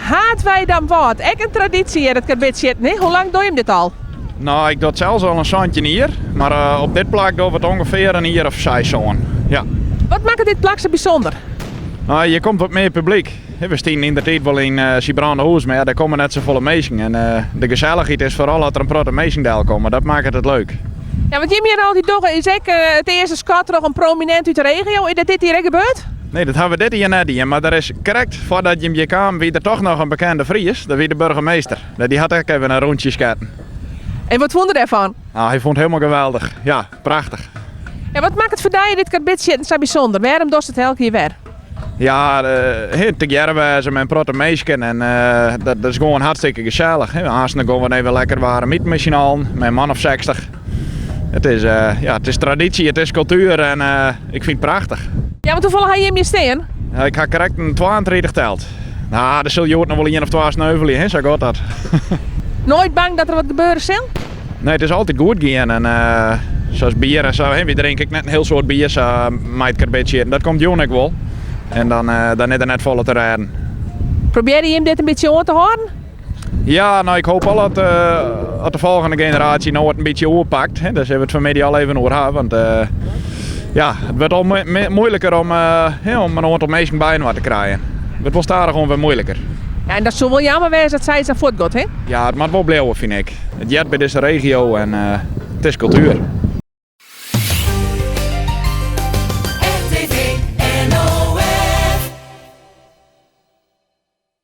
Haadwei Damwâld, ek in tradysje hjir it karbidsjitten, hè? Hoe lang dogge jim dit al? No, ik doch it sels al in 17 jier, mar op dit plak dogge we it ûngefear in jier of seis, sân. Ja. Wat makket dit plak sa bysûnder? No, hjir komt wat mear publyk. We stienen yndertiid wol yn Sibrandahûs, mar ja, dêr komme net safolle minsken. En de gesellichheid is foaral as der in protte minsken delkomme, dat makket it leuk. Ja, wat jim hjir altyd dogge is ek it earste skot troch in prominint út de regio. Is dat dit jier ek gebeurd? Nee, dat hawwe we dit jier net dien, mar der is krekt foardat jim hjir kamen wie der toch noch in bekende Fries, dat wie de burgemeester. Dy hat ek even in rûntsje sketten. En wat fûn er dêrfan? Nou, hy fûn it hielendal geweldich. Ja, prachtich. En wat makket foar dy dit karbidsjitten sa bysûnder? Wêrom dochst it elk jier wer? Ja, tegearre wêze mei in protte minsken en dat is gewoan hartstikke gesellich. Aansten dan gean we even lekker waarm iten mei syn allen, mei in man of 60. It is, ja, it is tradysje, it is kultuer en ik fyn it prachtich. Ja, want hoefolle ha jim hjir stean? Ik ha krekt in 32 teld. Nou, der sil hjoed noch wol ien of twa sneuvelje, hè? Sa giet dat. Noait bang dat der wat gebeure sil? Nee, it is altyd goed gien en sa as bier en sa, wy drinke ek net in hiel soad bier sa mei it karbidsjitten. Dat komt jûn ek wol. En dan, dan is der net folle te rêden. Probearje jim dit in bytsje oan te hâlden? Ja, no ik hoop al dat, dat de folgjende generaasje no it in bytsje oerpakt. Hè. Dêr sille we it fan 'e middei al even oer ha. Want ja, it wurdt al moeiliker om, om in oantal minsken byinoar te krijen. It wurdt wol stadichoan wer moeiliker. Ja, en dat soe wol jammer wêze dat sy sa fuortgiet, hè? Ja, it moat wol bliuwe, fyn ik. It heart by dizze regio en it is kultuer.